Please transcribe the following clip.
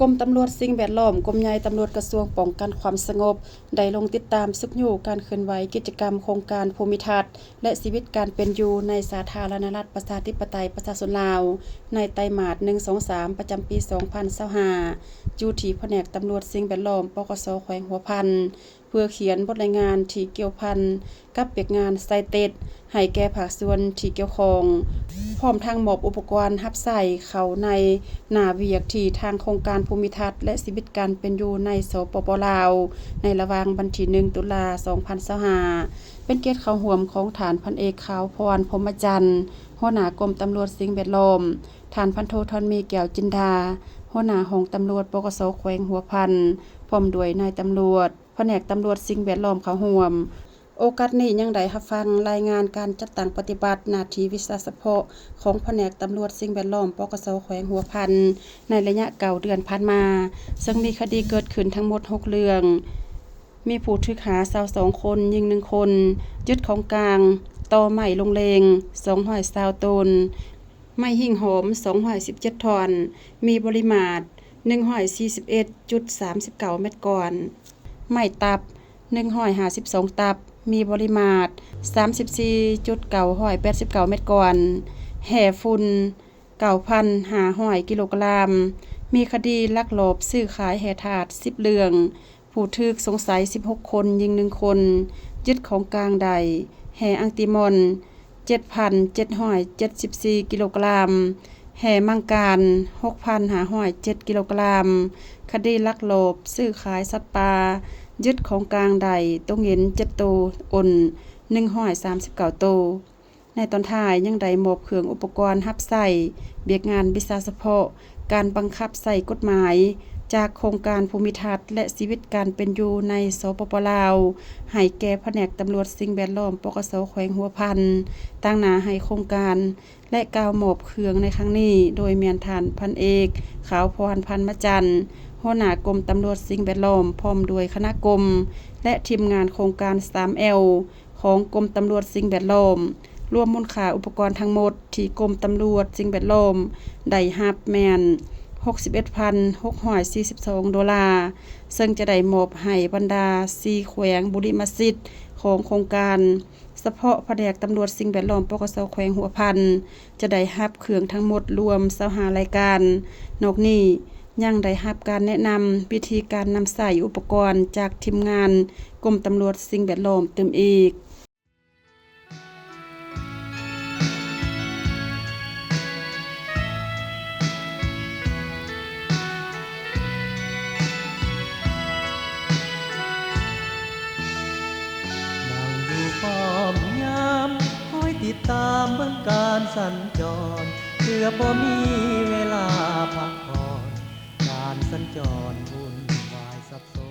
ກົມຕຳຫຼວດສິ່ງແວດລ້ອມ, ກົມໃຫຍ່ຕຳຫຼວດກະຊວງປ້ອງກັນຄວາມສະຫງົບ ໄດ້ລົງຕິດຕາມຊຸກຍູ້ການເຄື່ອນໄຫວກິດຈະກຳໂຄງການພູມິທັດ ແລະ ຊີວິດການເປັນຢູ່ໃນສາທາລະນະລັດ ປະຊາທິປະໄຕ ປະຊາຊົນລາວ ໃນໄຕມາດ ໜຶ່ງ ສອງ ສາມ ປະຈຳປີ ສອງພັນຊາວຫ້າ ຢູ່ທີ່ພະແນກຕຳຫຼວດສິ່ງແວດລ້ອມ ປກສ ແຂວງຫົວພັນ ເພື່ອຂຽນບົດລາຍງານທີ່ກ່ຽວພັນກັບວຽກງານໃສ່ຕິດໃຫ້ແກ່ພາກສ່ວນທີ່ກ່ຽວຂ້ອງ, ພ້ອມທັງມອບອຸປະກອນຮັບໃຊ້ເຂົ້າໃນໜ້າວຽກທີ່ທາງໂຄງການພູມິທັດ ແລະ ຊີວິດການເປັນຢູ່ໃນ ສປປ ລາວ ໃນລະຫວ່າງວັນທີ ໜຶ່ງ ຕຸລາ ສອງພັນຊາວຫ້າ ເປັນກຽດເຂົ້າຮ່ວມຂອງທ່ານ ພັນເອກ ຂາວພອນ ພົມມະຈັນ ຫົວໜ້າກົມຕຳຫຼວດສິ່ງແວດລ້ອມ, ທ່ານ ພັນໂທ ທອນມີ ແກ້ວຈິນດາ ຫົວໜ້າຫ້ອງຕຳຫຼວດ ປກສ ແຂວງຫົວພັນ ພ້ອມດ້ວຍນາຍຕຳຫຼວດ ພະແນກຕຳຫຼວດສິ່ງແວດລ້ອມເຂົ້າຮ່ວມ. ໂອກາດນີ້ຍັງໄດ້ຮັບຟັງລາຍງານການຈັດຕັ້ງປະຕິບັດໜ້າທີ່ວິຊາສະເພາະຂອງພະແນກຕຳຫຼວດສິ່ງແວດລ້ອມ ປກສ ແຂວງຫົວພັນ ໃນໄລຍະເກົ້າເດືອນຜ່ານມາ, ເຊິ່ງມີຄະດີເກີດຂຶ້ນທັງໝົດຫົກເລື່ອງ, ມີຜູ້ຖືກຫາຊາວສອງຄົນ, ຍິງໜຶ່ງຄົນ, ຍຶດຂອງກາງ ຕໍໄມ້ລົງເລັງ ສອງຮ້ອຍຊາວໂຕນ, ໄມ້ຫິ້ງຫອມ ສອງຮ້ອຍສິບເຈັດທ່ອນ, ມີບໍລິມາດ ໜຶ່ງຮ້ອຍສີ່ສິບເອັດຈຸດສາມສິບເກົ້າແມັດກ້ອນ, ໄມ້ຕັບ ໜຶ່ງຮ້ອຍຫ້າສິບສອງຕັບ, ມີບໍລິມາດ ສາມສິບສີ່ຈຸດເກົ້າຮ້ອຍແປດສິບເກົ້າແມັດກ້ອນ, ແຮ່ຝຸ່ນ ເກົ້າພັນຫ້າຮ້ອຍກິໂລກຣາມ, ມີຄະດີລັກລອບຊື້ຂາຍແຮ່ທາດ ສິບເລື່ອງ, ຜູ້ຖືກສົງໄສ ສິບຫົກຄົນ, ຍິງໜຶ່ງຄົນ, ຍຶດຂອງກາງໄດ້ ແຮ່ອັງຕີມອນ ເຈັດພັນເຈັດຮ້ອຍເຈັດສິບສີ່ກິໂລກຣາມ, ແຮ່ມັງການ ຫົກພັນຫ້າຮ້ອຍເຈັດກິໂລກຣາມ, ຄະດີລັກລອບຊື້ຂາຍສັດປ່າ, ຍຶດຂອງກາງໄດ້ໂຕເຫງັນເຈັດໂຕ, ອົ່ນ ໜຶ່ງຮ້ອຍສາມສິບເກົ້າໂຕ. ໃນຕອນທ້າຍຍັງໄດ້ມອບເຄື່ອງອຸປະກອນຮັບໃຊ້ວຽກງານວິຊາສະເພາະ ການບັງຄັບໃຊ້ກົດໝາຍ ຈາກໂຄງການພູມິທັດ ແລະ ຊີວິດການເປັນຢູ່ໃນ ສປປ ລາວ ໃຫ້ແກ່ພະແນກຕຳຫຼວດສິ່ງແວດລ້ອມ ປກສ ແຂວງຫົວພັນ ຕາງໜ້າໃຫ້ໂຄງການ ແລະ ກ່າວມອບເຄື່ອງໃນຄັ້ງນີ້ ໂດຍແມ່ນທ່ານ ພັນເອກ ຂາວພອນ ພັນມະຈັນ ຫົວໜ້າກົມຕຳຫຼວດສິ່ງແວດລ້ອມ ພ້ອມດ້ວຍຄະນະກົມ ແລະ ທີມງານໂຄງການ ສາມແອວ ຂອງກົມຕຳຫຼວດສິ່ງແວດລ້ອມ, ລວມມູນຄ່າອຸປະກອນທັງໝົດທີ່ກົມຕຳຫຼວດສິ່ງແວດລ້ອມໄດ້ຮັບແມ່ນ ຫົກສິບເອັດພັນຫົກຮ້ອຍສີ່ສິບສອງໂດລາ, ເຊິ່ງຈະໄດ້ມອບໃຫ້ບັນດາສີ່ແຂວງບຸລິມະສິດຂອງໂຄງການ. ສະເພາະພະແນກຕຳຫຼວດສິ່ງແວດລ້ອມ ປກສ ແຂວງຫົວພັນ ຈະໄດ້ຮັບເຄື່ອງທັງໝົດລວມຊາວຫ້າລາຍການ. ນອກນີ້ຍັງໄດ້ຮັບການແນະນຳວິທີການນຳໃຊ້ອຸປະກອນຈາກທີມງານກົມຕຳຫຼວດສິ່ງແວດລ້ອມຕື່ມອີກ. ນັ່ງຢູ່ປ້ອມຍາມ ຄອຍຕິດຕາມເບິ່ງການສັນຈອນ ເກືອບບໍ່ມີເວລາພັກຜ່ອນ ການສັນຈອນວຸ່ນວາຍສັບສົນ.